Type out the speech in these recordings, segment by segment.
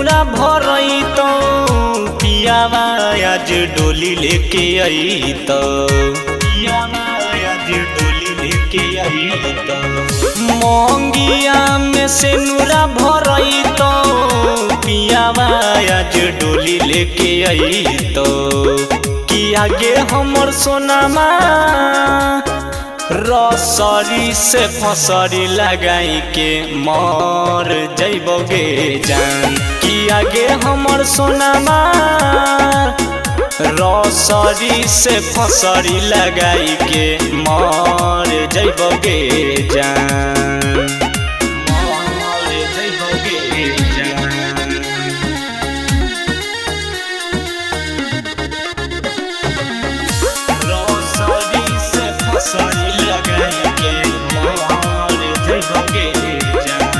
नुरा भरैतौ, पियावा आज डोली लेके अइतौ, पियावा आज डोली लेके अइतौ। मंगिया में से नुरा भरैतौ, पियावा आज डोली लेके अइतौ। कि आगे हमर सोनामा रसरी से फसरी लगाई के मर जइबोगे जान। कि आगे हमर सोनामा रसरी से फसरी लगाई के मर जइबोगे जान, मर जइबोगे जान। रसरी से फसरी लगाई के मर जइबोगे जान।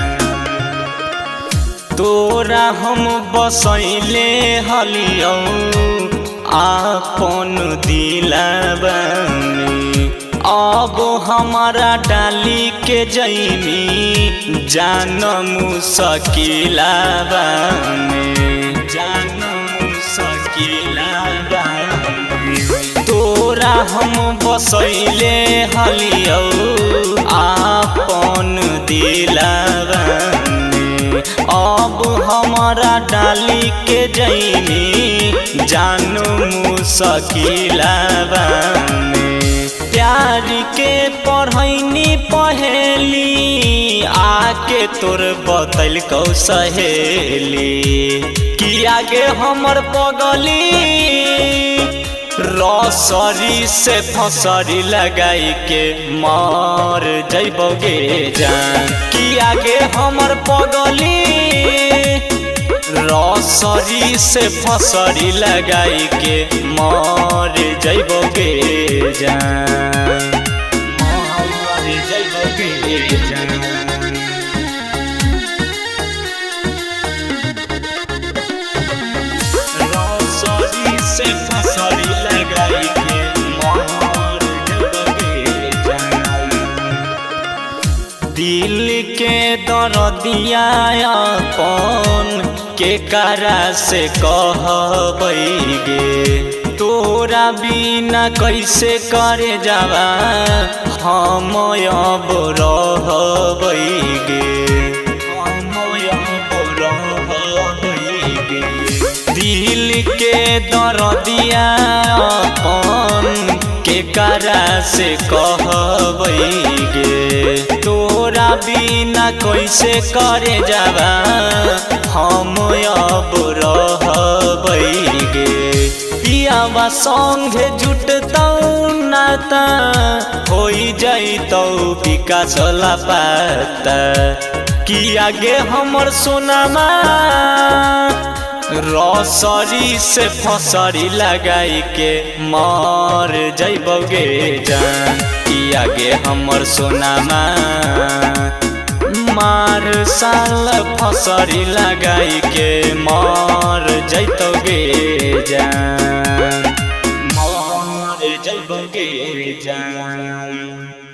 तोरा हम बसैले हलियौ आपन दिलावा में, अब हमारा डाली के जैनी जान मुसकिलावा में, जान मुसकिलावा में। तोरा हम बसैले हलियौ आपन दिलावा में, अब हमारा डाली के जैनी जानू मुसकिलावा में। प्यार के पढ़ैनी पहेली आके तोर बतैल कौ सहेली। कि आगे हमर पगली रसरी से फसरी लगाई के मर जइबोगे जान। कि आगे हमर पगली रसरी से फसरी लगाई के मर जइबोगे जान, मर जइबोगे जान। रसरी से फसरी लगाई के मर जइबोगे जान। दिल के दरदिया अपन के करा से कहबैगे, तोरा बिना कैसे करे जावा हम अब रहबैगे, हम अब रहबैगे। दिल के दरदिया अपन के करा से कहबैगे, तोरा बिना कैसे करे जावा हम अब रहबैगे। पियावा संगे जुटतौ नाता होई जइतौ विकास लापता। कि आगे हमर सोनामा रसरी से फसरी लगाई के मर जइबोगे जान। कि आगे हमर सोनामा मार साल फसरी लगाई के मर जइतोगे जान, मर जइबोगे जान।